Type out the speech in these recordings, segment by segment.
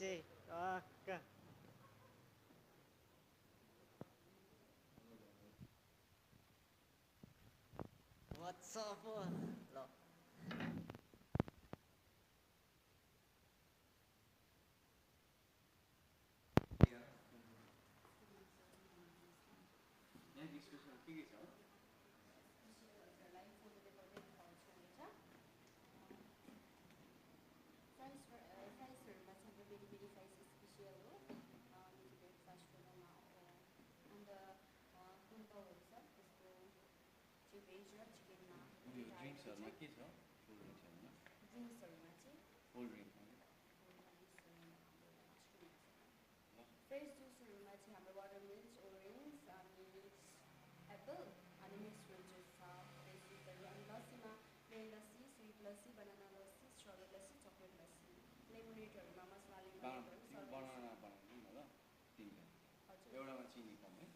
Kece. Oke. What's up? Lo. ड्रिङ्क्सहरूमा के छ? Cold drink fresh जुसहरूमा चाहिँ हाम्रो वाटरमेलन, ओरेन्ज अनि एप्पल अनि मिक्स फ्रुट जुस छ फ्रेस जुसहरू। अनि लस्सीमा plain lassi, sweet lassi, banana lassi, strawberry lassi, chocolate lassi. लेमोनेडहरूमा मसला लेमोनेडहरू बनाना बनाइदिउँ न ल तिनवटा। हजुर एउटामा चिनी कम है।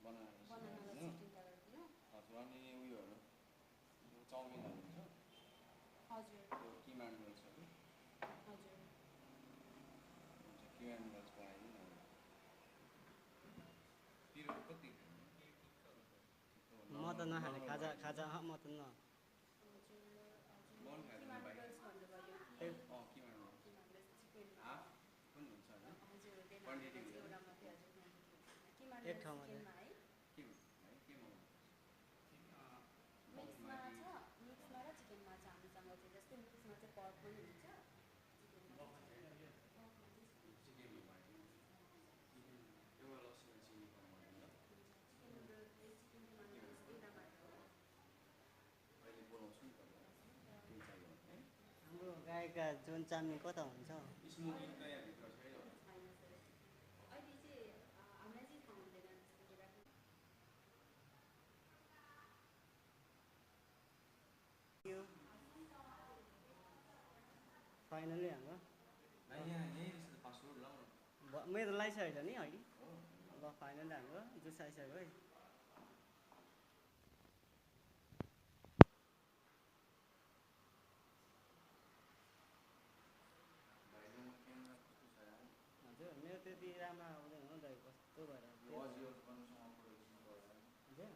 बनाना लस्सी तिनवटा गरिदिनु। हजुर अनि उयोहरू चाउमिनहरू हुन्छ हजुर त्यो किमा नुडल्सहरू हजुर हुन्छ किमा नुडल्स बनाइदिउँ न। पिरो कति म त नखाने खाजा खाजा म त न मन किमा खाइदिनु नुडल्स भन्नुभयो कि किमा नुडल्स किमा नुडल्स चिकनमा हाफ पनि हुन्छ होइन हजुर क्वान्टिटी एउटा मात्रै हजुर किमा एक नुडल्स ठाउँमा चिकनमा है केमा मिक्समा छ मिक्समा र चिकनमा छ हामीसँग चाहिँ जस्तै मिक्समा चाहिँ पर्क पनि हुन्छ चिकनमा चिकनमा बनाइदिउँ एउटा लस्सीमा चिनी कम गरिदिनु ल। चिकन नुडल्स चिकन किमा नुडल्स एउटा मात्र हो। अहिले बोलाउँछु नि तपाईँलाई कुन चाहियो भने है। हाम्रो गाईका जुन चाम्नी कता हुन्छ? स्मोकिङ त यहाँभित्र छैन होला। छैन सर अहिले चाहिँ हामीलाई चाहिँ थाहा हुँदैन त्यस्तो कुरा। फाइनली हाम्रो यहाँ यहीँ रहेछ त पासवर्ड लाउनु मेरो लगाइसकेको नि अघि। हो ल फाइनली हाम्रो जुस आइसक्यो है। भाइसँग क्यामेरा कस्तो छ यार? हजुर मेरो त्यति राम्रो आउँदैन हो दाइ कस्तो भएर यो अजियो गर्नुसँग फोटो खिच्नु पर्यो। हजुर